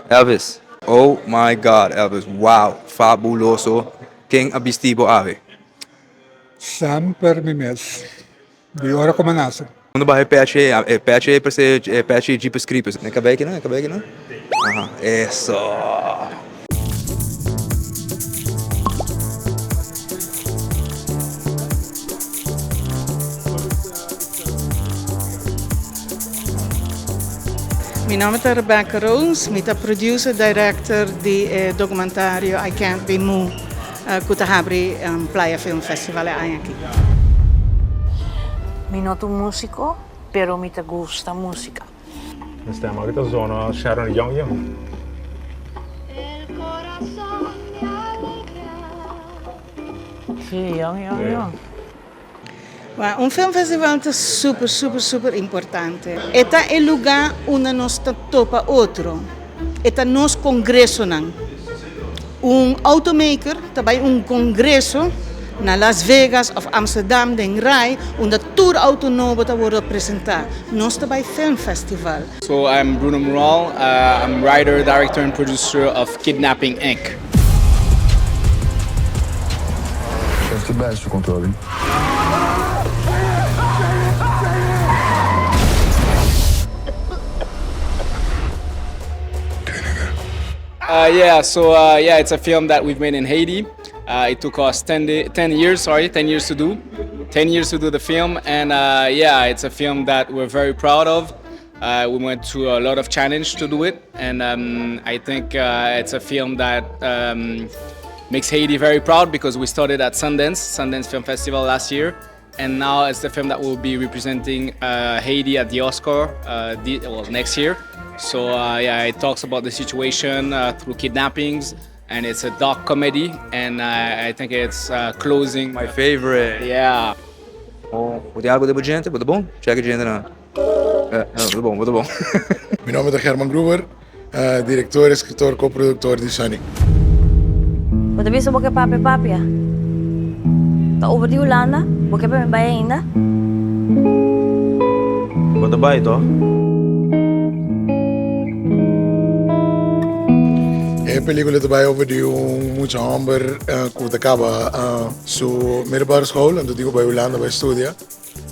Elvis. Oh my God, Elvis, wow, fabuloso. Ken a bisti bo awe? Semper mi mes. Di ora ku mi a nase. Unda baha e pechi ei? E pechi ei parse e pechi di Jeepers Creepers. E kabei kinan? E kabei kinan? Aha, eso! Mi nomber ta Rebecca Roos, mi ta producer director di e documentario I Can't Be Moo cu ta habri Playa Film Festival e aña aki. Mi no ta un musico, pero mi ta gusta musica. Mi stem aki ta zona Sharon Young Young. Sí, Young Young Young. Wak, un filmfestival ta super, super, super importante. E ta e lugá unda nos ta topa otro. E ta nos kongresonan. Un automaker ta bai un kongreso na Las Vegas òf Amsterdam den rai unda tur auto nobo ta wòrdu presentá. Nos ta bai filmfestival. So I'm Bruno Mural, I'm writer, director and producer of Kidnapping Inc. That's the best control. Uh, yeah, so uh, yeah, it's a film that we've made in Haiti. Uh, it took us 10, day, 10 years, sorry, 10 years to do. 10 years to do the film, and uh, yeah, it's a film that we're very proud of. Uh, we went through a lot of challenge to do it, and um, I think uh, it's a film that um, makes Haiti very proud because we started at Sundance, Sundance Film Festival last year, and now it's the film that will be representing uh, Haiti at the Oscar uh, the, well, next year. So uh, yeah, it talks about the situation uh, through kidnappings, and it's a dark comedy, and I think it's closing. My favorite. Yeah. Oh, bo tin algo den bo djente? Bo ta bon? Check e djentenan. Eh, no, bo ta bon, bo ta bon. Mi nomber ta Herman Gruber, director, escritor, co-productor di Sunny. Bo ta bisa bo ke papia papia. Ta over di Hulanda, bo ke pa mi bai ainda? Bo ta bai toh? E pelicula ta bai over di un mucha homber cu ta caba su middelbare school anto tin cu bai Hulanda bai studia.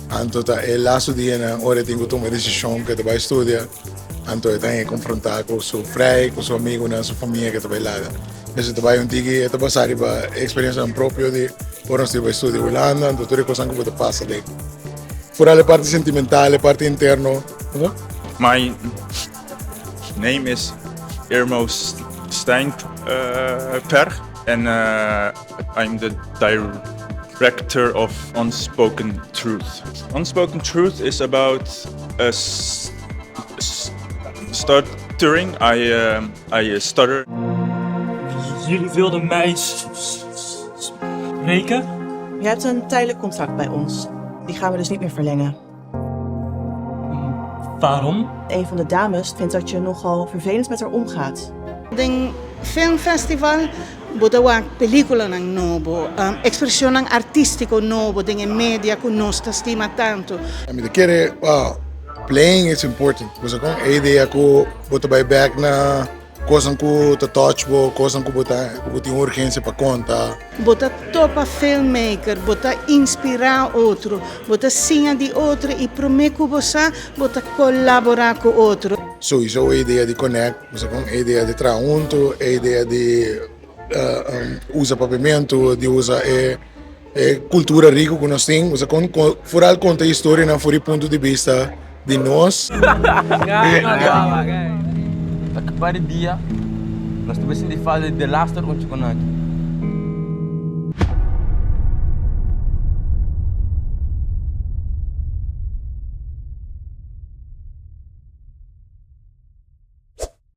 Anto ta e lastu dianan ora e tin ku tuma e desishon ku e ta bai studia, anto e ta haña konfrontá ku su frei, ku su amigunan, su famia ku e ta bai laga. Esei ta bai un tiki, e ta basá riba e eksperensianan propio di ora nos ta bai studia Hulanda, anto tur e kosnan ku bo ta pasa den. Foral e parti sentimental, e parti interno. My name is Irmo Steinberg and I'm the director of Unspoken Truth. Unspoken Truth is about a stuttering. I, I stutter. Jullie wilden mij spreken? Je hebt een tijdelijk contract bij ons. Die gaan we dus niet meer verlengen. Waarom? Een van de dames vindt dat je nogal vervelend met haar omgaat. Den filmfestival bo ta wak peliculanan nobo, expresionnan artistico nobo den e media cu nos ta stima tanto. Mi ta kere, wow, playing is important. Bo sa kon? E idea ku bo ta bai bek na kosnan ku ta touch bo, kosnan ku bo ta ku bo tin urgensia pa konta. Bo ta topa filmmaker, bo ta inspirá otro, bo ta siña di otro i promé ku bo sa, bo ta kolaborá ku otro. Souiso e idea di connect, bo sa kon? E idea di traha huntu, e idea di usa papiamentu, di usa e e kultura riku ku nos tin, bo sa kon? Foral konta historianan for di punto di bista di nos. Ta kaba di dia, nos ta bai sinti falta di delaster un chikonaki.